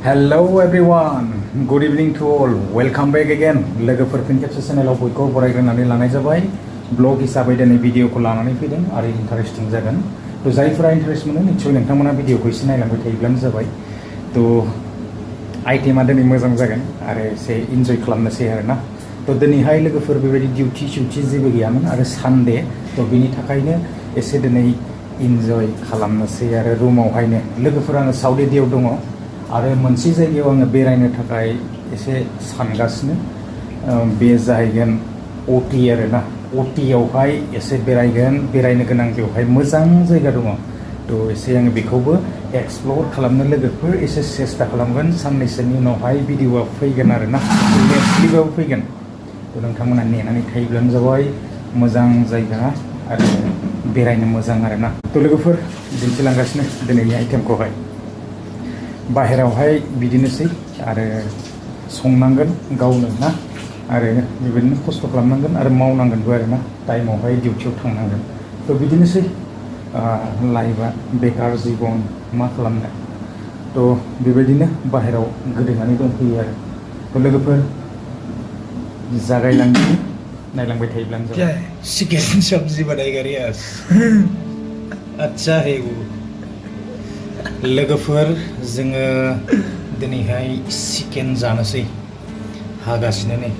Hello everyone, good evening to all. Welcome back again. लोगोफोर फिन खेबसे चेनेलाव बयखौ बरायग्रोनानै लानाय जाबाय. ब्लग हिसाबै दिनै भिडिअखौ लानानै फैदों आरो इन्टारेस्टिं जागोन. तो जायफोरा इन्टारेस्ट मोनो निश्चय नोंथांमोना भिडिअखौ एसे नायलांबाय थायोब्लानो जाबाय. तो आइटेमा दिनै मोजां जागोन आरो एसे इन्जय खालामनोसै आरोना. तो दिनैहाय लोगोफोर बेबायदि डिउटि जेबो गैयामोन आरो सानडे. तो बेनि थाखायनो एसे दिनै इन्जय खालामनोसै आरो रुमावहायनो लोगोफोर आङो साउथ एरियायाव दङ. आरो मोनसे जायगायाव आङो बेरायनो थाखाय एसे सानगासिनो बे जाहैगोन ओटी आरोना ओटीयावहाय एसे बेरायनो गोनां बेवहाय मोजां जायगा दङ तो एसे आङो बेखौबो एक्सप्लर खालामनो लोगोफोर एसे सेस्था खालामगोन साननैसोनि उनावहाय भिडिअआ फैगोन आरोना लेटलिबाबो फैगोन तो नोंथांमोना नेनानै थायोब्लानो जाबाय मोजां जायगा आरो बेरायनो मोजां आरोना तो लोगोफोर दिन्थिलांगासिनो दिनैनि आइटेमखौहाय बाहेरावहाय बिदिनोसै आरो संनांगोन गावनो ना आरो बेबायदिनो खस्थ' खालामनांगोन आरो मावनांगोनबो आरोना टाइमावहाय डिउटियाव थांनांगोन तो बिदिनोसै लाइफआ बेकार जिबन मा खालामनो तो बेबायदिनो बाहेराव गोदोनानै दंफैयो आरो तो लोगोफोर जागायलांनि नायलांबाय थायोब्लानो जाबाय चिकेन सब्जी बनाएगा रियाज अच्छा है वो लोगोफोर जोङो दिनैहाय चिकेन जानोसै हागासिनो नै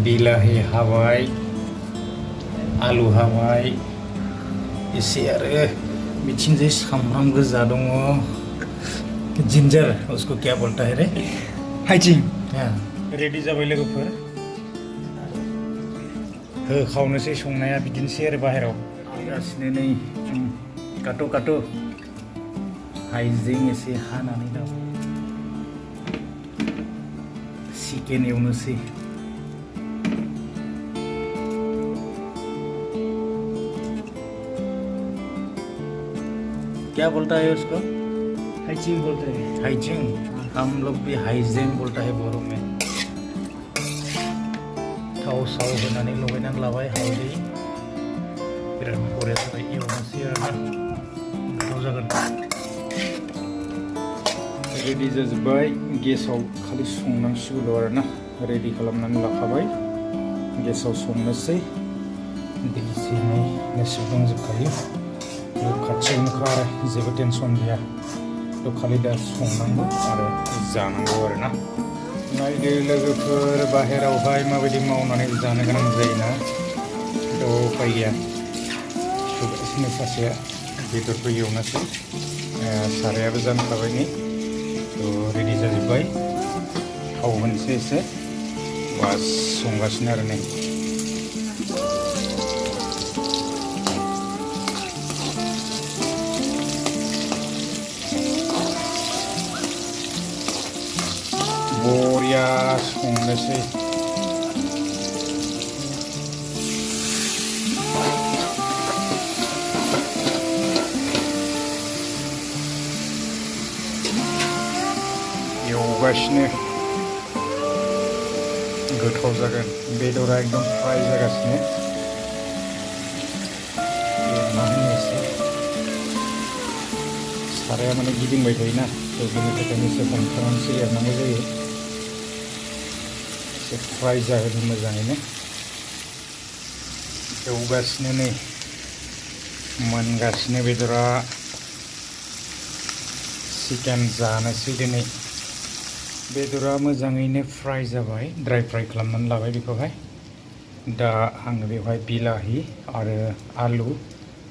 बिलाहि हाबाय आलु हाबाय एसे आरो बिथिंजाय सामब्राम गोजा दङ जिंजर उसको क्या बोलता है रे हाइजिं रेडि जाबाय लोगोफोर होखावनोसै संनाया बिदिनोसै आरो बाहेराव हागासिनो नै काटो हाइजें एसे हानानै लाबाय चिकेन एवनोसै क्या बोलता है उसको हाइजिं बोलते हैं हाइजें हम लोग भी हाइजें बोलता है बर' में थाव साव होनानै लगायनानै लाबाय हालदै बिराद बरिया जाबाय एवनोसै आरोना गोथाव जागोन रेडि जाजोब्बाय गेसाव खालि संनांसिगौल' आरोना रेडि खालामनानै लाखाबाय गेसाव संनोसै दै एसे सुदुंजोबखायो खाथियावनोखा आरो जेबो टेनसन गैया तो खालि दा संनांगौ आरो जानांगौ आरोना नायदो लोगोफोर बाहेरावहाय माबायदि मावनानै जानो गोनां जायोना तो उपाय गैया बिदिनो सासेया बेदरखौ एवनोसै सारायाबो जानखाबाय नै तो रेडि जाजोब्बाय थाव होनोसै एसे बास संगासिनो आरो नै बरिया संनोसै एवगासिनो गोथाव जागोन बेदरा एकदम फ्राय जागासिनो मा होनो एसे साराया माने गिदिंबाय थायोना तो बेनि थाखायनो एसे हमथानानैसो एरनांगौ जायो एसे फ्राय जाहोनो मोजाङैनो एवगासिनो नै मोनगासिनो बेदरा चिकेन जानोसै दिनै बेदरा मोजाङैनो फ्राय जाबाय ड्राय फ्राय खालामनानै लाबाय बेखौहाय दा आङो बेवहाय बिलाहि आरो आलु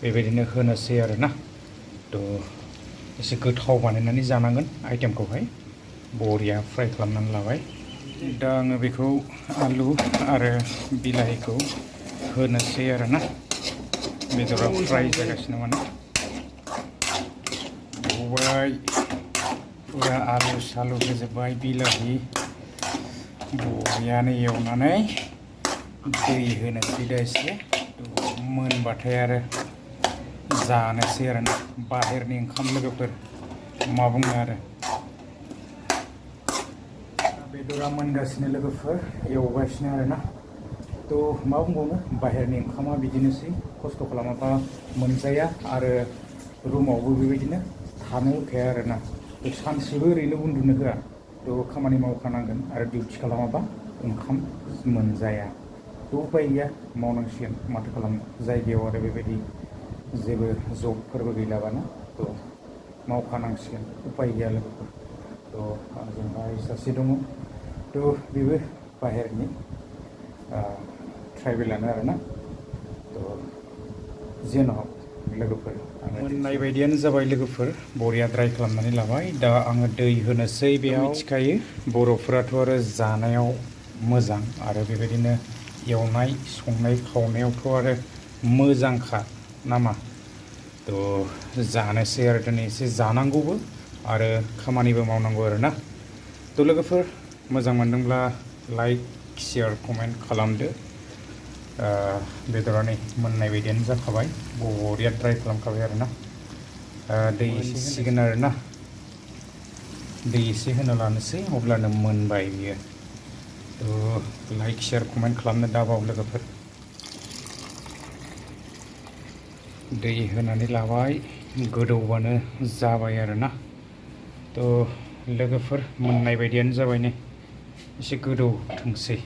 बेबायदिनो होनोसै आरोना तो एसे गोथाव बानायनानै जानांगोन आइटेमखौहाय बरिया फ्राय खालामनानै लाबाय दा आङो बेखौ आलु आरो बिलाहिखौ होनोसै आरोना बेदरा फ्राय जागासिनो माने एवबाय पुरा आलु सालु होजोब्बाय बिलाहि बरियानो एवनानै दै होनोसै दा एसे मोनबाथाय आरो जानोसै आरोना बाहेरनि ओंखाम लोगोफोर मा बुंनो आरो बेदरा मोनगासिनो लोगोफोर एवगासिनो आरोना तो मा बुंबावनो बाहेरनि ओंखामा बिदिनोसै खस्थ' खालामाबा मोनजाया आरो रुमावबो बेबायदिनो थानो होखाया आरोना सानसेबो ओरैनो उन्दुनो होआ थ' खामानि मावखानांगोन आरो डिउटि खालामाबा ओंखाम मोनजाया थ' उपाय गैया मावनांसिगोन माथो खालामनो जायगायाव आरो बेबायदि जेबो जबफोरबो गैलाबाना थ' मावखानांसिगोन उपाय गैया लोगोफोर थ' आंजोंहाय सासे दङ थ' बेबो बाहेरनि ट्राइबेलानो आरोना थ' जेन' लोगोफोर मोननाय बायदियानो जाबाय लोगोफोर बरिया ड्राइ खालामनानै लाबाय दा आङो दै होनोसै बेयाव मिथिखायो बर'फोराथ' आरो जानायाव मोजां आरो बेबायदिनो एवनाय संनाय खावनायावथ' आरो मोजांखा नामा थ' जानोसै आरो दिनै एसे जानांगौबो आरो खामानिबो मावनांगौ आरोना थ' लोगोफोर मोजां मोनदोंब्ला लाइक शेयार कमेन्ट खालामदो बेदरा नै मोननाय बायदियानो जाखाबाय बरिया ड्राइ खालामखाबाय आरोना दै एसे होसिगोन आरोना दै एसे होना लानोसै अब्लानो मोनबाय बियो थ' लाइक शेयार कमेन्ट खालामनो दाबाव लोगोफोर दै होनानै लाबाय गोदौबानो जाबाय आरोना थ' लोगोफोर मोननाय बायदियानो जाबाय नै एसे गोदौथोंसै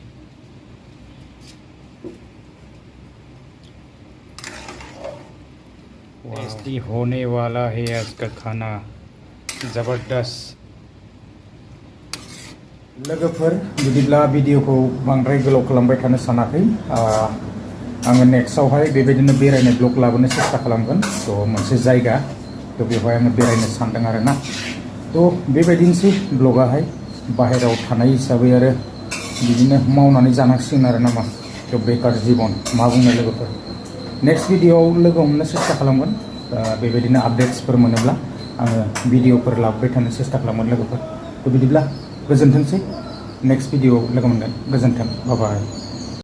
टेस्टी होने वाला है आज का खाना जबरदस्त लोगोफोर बिदिब्ला भिडिअखौ बांद्राय गोलाव खालामबाय थानो सानाखै आङो नेक्स्टआवहाय बेबायदिनो बेरायनाय ब्लग लाबोनो सेस्था खालामगोन थ' मोनसे जायगा थ' बेवहाय आङो बेरायनो सानदों आरोना थ' बेबायदिनोसै ब्लगाहाय बाहेरायाव थानाय हिसाबै आरो बिदिनो मावनानै जानांसिगोन आरो नामा थ' बेकार जिबन मा बुंनो लोगोफोर नेक्स्ट भिडिअआव लोगो हमनो सेस्था खालामगोन बेबायदिनो आपडेट्सफोर मोनोब्ला आङो भिडिअफोर लाबोबाय थानो सेस्था खालामगोन लोगोफोर थ' बिदिब्ला गोजोनथोंसै नेक्स्ट भिडिअआव लोगो मोनगोन गोजोन्थों बाय बाय